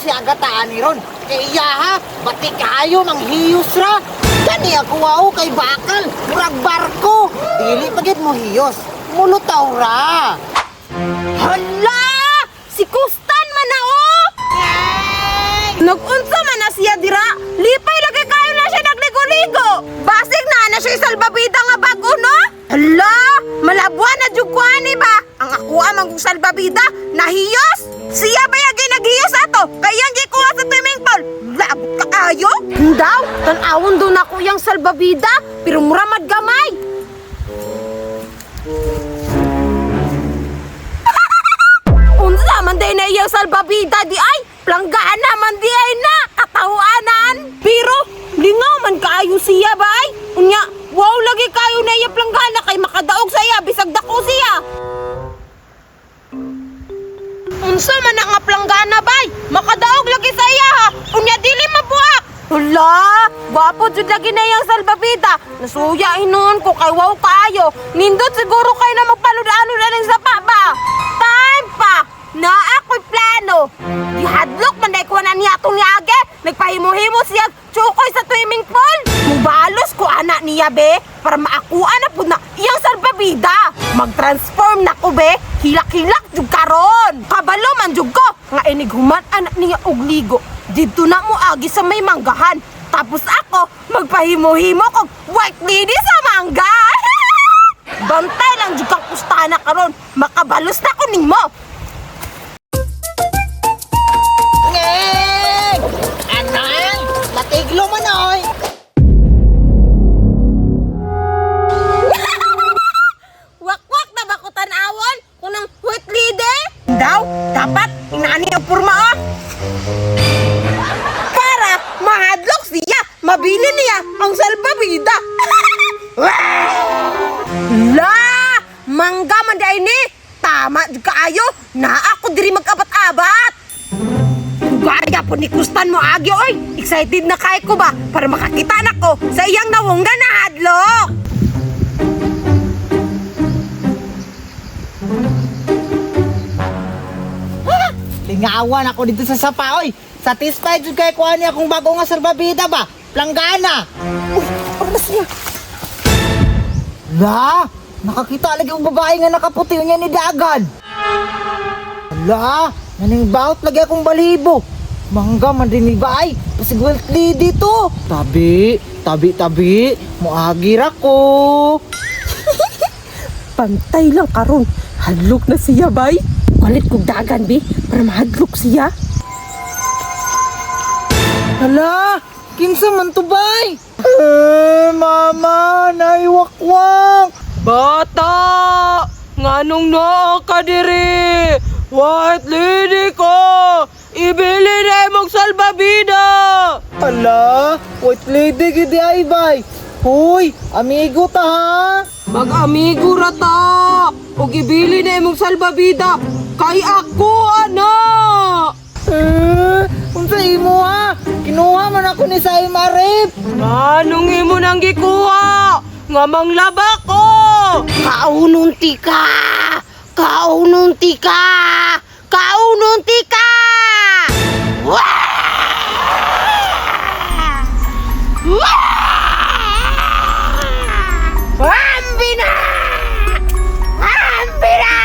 si Agata ani ron. Kay iya ha, bati kaayo mang hiyos ra. Gani ako wow kay bakal, murag barko. Dili pa gid mo hiyos. Mulutaw ra. Hala! Si Kustan man na oh! Nag-unsa man na siya dira? Lipay lagi kayo na siya nagligo-ligo. Basig na na siya salbabida nga bag-o no? Hala! Malabuan na jud ko ani ba? Ang ako amang salbabida nahiyos. Siya ba yung naghiyos ato? Kaya ang gikuha sa swimming pool. Labot ka kayo? Daw, tan-awon daw na ko yung salbabida, pero mura gamay. Unsa man day na iyang salbabida di ay, planggana man di ay na, katawanan. Pero, lingaw man kaayo siya bay. Unya, wow lagi kayo na iya planggana kay makadaog sa iya, bisag dako siya. Unsa man na nga planggana bay, makadaog lagi sa iya ha. Unya dili mabuak. Hala, gwapo jud lagi na iyang salbabida. Nasuya hinuon ko kay wow kaayo. Nindot siguro kay na magpalud-ano na ning sapa ba. Time pa. Naa ako'y plano. Gihadlok man dahil ko na niya atong niage. Nagpahimo-himo siya tsukoy sa swimming pool. Mubalos ko ana niya be para maakuha na pud na iyang salbabida. Mag-transform na ko be. Hilak-hilak jud karon. Kabalo man jud ko nga inighuman anak niya og ligo. Didto na mo agi sa may manggahan. Tapos ako magpahimo-himo kog white lady sa mangga. Bantay lang jud kang kustana karon. Makabalos na ko nimo. Ngeng! Anang! Matiglo man oy! Wakwak na ba ko tanawon kung ng white lady? Daw, dapat inaani ang purma ah. Para mahadlok siya, mabili niya ang salbabida. La! Mangga man di ay ni. Tama jud kaayo. Naa ako diri mag-abat-abat. Gaya po ni Kustan mo agi oy. Excited na kay ko ba para makakita na ko sa iyang nawongga na hadlok. Lingawan ako dito sa sapa oy. Satisfied jud kay kuha niya kung bago nga salbabida ba? Planggana. Uy, ano siya? La, nakakita lagi og babae nga nakaputi unya ni dagan. La, naning baot lagi akong balibo. Mangga man din ni baay, pasig wealth lady to. Tabi, tabi, tabi, moagi ra ko. Pantay lang karon. Hadlok na siya, bay. Kalit kog dagan, bi, para mahadlok siya. Hala, kinsa man to bay? Eh, mama, naiwakwak. Bata! Nganong naa ka diri? White lady ko! Ibili na imong salbabida! Hala, white lady gid ay bay. Hoy, amigo ta ha. Mag-amigo ra ta! Og ibili na imong salbabida! Kay ako, ana! Eh, unsa imo ha? Kinuha man ako ni sa Marip. Nganong imo nang gikuha? Nga manglaba ko! Kaununti ka! Kaununti ka! Kaununti ka! Wah! Wah! Ambina! Ambina!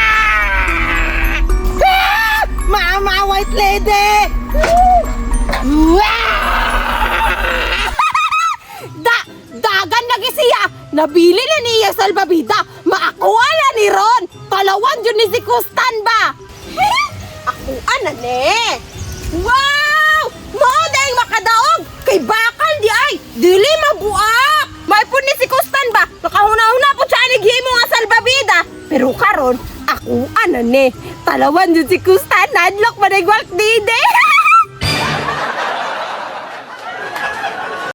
Ah! Mama, white lady! Da, dagan lagi siya. Nabili na niya salbabida. Maakuha na ni Ron. Palawan yun ni si Kustan ba? Akuha na ni. Wow! Mao dahil makadaog. Kay bakal di ay. Dili mabuak. May pun ni si Kustan ba? Makahuna-huna po siya ni Gimo nga salbabida. Pero karon, akuha na ni. Talawan yun si Kustan. Nadlock pa na dide.